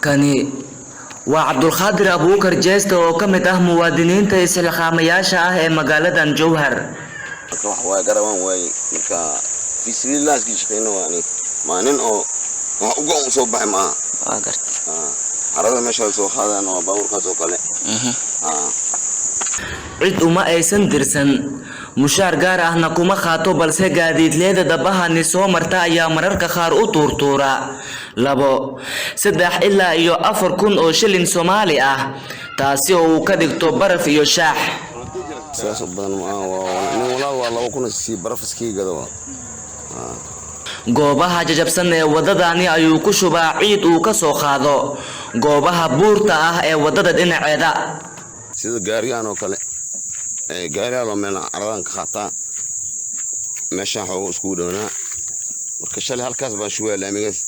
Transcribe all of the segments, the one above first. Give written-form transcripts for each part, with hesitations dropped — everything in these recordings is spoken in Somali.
Kani waa Cabdulqaadir Abuukar Jeeste oo ka mid ah muwaadiniinta isxilqaamayaasha ah ee magaaladan Jowhar. Marka wax waa garawaan waaye. Marka fi sabiilillah iska shaqeyna waa ani maa nin oo wax uga un soo baxay maaha. Waa garta. Carada meesha soo qaadaan waa baabuurkaas oo kale. Cid uma aysan dirsan, mushaar gaar ahna kuma qaato, balse gaadiidleyda dabahani soo marta ayaa mararka qaar u tuurtuura 2, 3 ilaa iyo 4,000 oo shilin Soomaali ah, taasi oo uu ka dhigto baraf iyo shaax. Sidaas u badan maaha. Waa nin walaal, waa 2,000 sii baraf iskii gado. Goobaha jajabsan ee wadadani ayuu ku shubaa ciid uu ka soo qaado goobaha buurta ah ee wadada dhinaceeda. Sida gaarigaan oo kale, gaarigaan oo meel caradan ka qaataa, meeshaan xoogo iskugu dhownaa. Marka shalay halkaas baan shugaya laamigaas.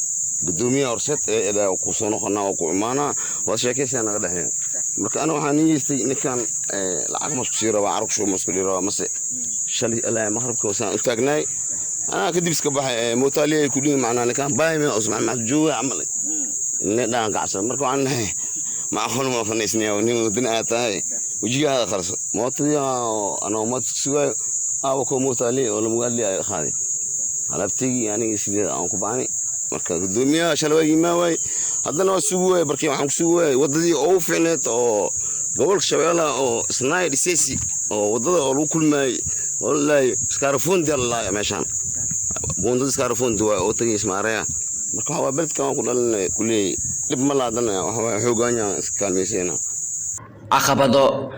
Gudoomiyaha Horseed ee edaa ku soo noqonaa oo ku imaanaa, waa sheekaysaa naga dhexeeya. Marka ana waxaan niyeystay ninkan lacag masku sii rabaa, carag shub masku dhii rabaa mase. Shalay ilaa maqribka wasaan u taagnaay, anaa kadib iska baxay. Mootaaliya ay ku dhihi macnaa ninkan baayme usmaan maxad jooga camal ilne dhaan kacsan. Marka waxaan nahay ma aqoon ma fanaysnaya nin wadani aad tahay, wejigaada qarso. Mootadii anoo moota sugaayo aawa koo mootaaliya oo lamugaadli ay qaaday alaabtaygii, aniga sideeda aan ku bacnay. Marka gudoomiyaha shalay waa yimaa waay, haddana waa sugi waay. Barkii waxaan ku sugi waayay wadadii ugu fiicneed oo gobolka Shabeellaha oo Isnaay dhiseysi oo wadada oo lagu kulmaayey oo lalaayay Iskaarafoonti lalaaya, meeshaan buundada Iskaarafoonti waay oo tagay Ismaareya. Marka waxa waa beledkan waan ku dhalinay kuleey, dhib ma laadana, waxa waay xoogaanya iska kaalmaysayna. Caqabado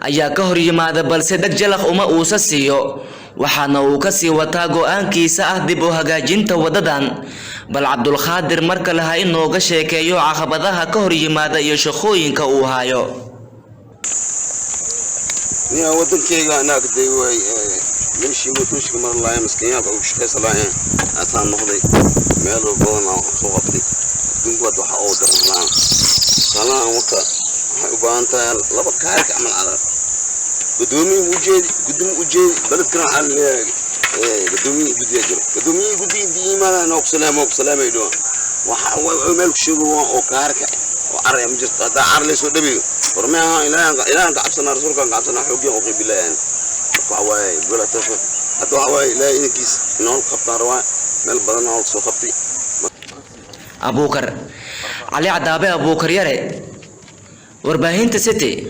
ayaa ka hor yimaada, balse dheg jalaq uma uusa siiyo, waxaana uu ka sii wataa go'aankiisa ah dib u hagaajinta wadadan. Bal Cabdulqaadir mar kale ha inooga sheekeeyo caqabadaha ka hor yimaada iyo shaqooyinka uu hayo. Niya wadankeyga anaa ka day waay, meeshii mootooshka mar lahayn maskinyaalka ugu shaqaysa lahayn asaan noqday. Meel badan aan soo qabtay. Adduunku hadda waxa oo daran halaan halaan. Marka waxay u baahan tahay laba kaarka camal carar. Gudoomiye ujeedi, gudoomiye ujeedi beledkana waxaa laleeyahay gudoomiye guddiyaa jiro. Gudoomiye guddi intii yimaadaan oo kusalaamo oo kusalaamay dhawa waxa meel ku sheego oo kaarka oo caraya ma jirto. Haddaa car laysoo dhabiyo war ma aha. Ilaahan ka cabsanaa, rasuulkaan ka cabsanaa, xoogyan oo qiibilayaan. Marka waxa waaye gola tawfiiq. Hadda waxa waaye Ilaahay idinkiis inool qabtaan rabaa, meel badan oo soo qabtay. Abuukar Cali Cadaabe, Abuukar Yare, warbaahinta City,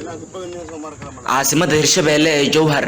caasimadda Hirshabeelle ee Jowhar.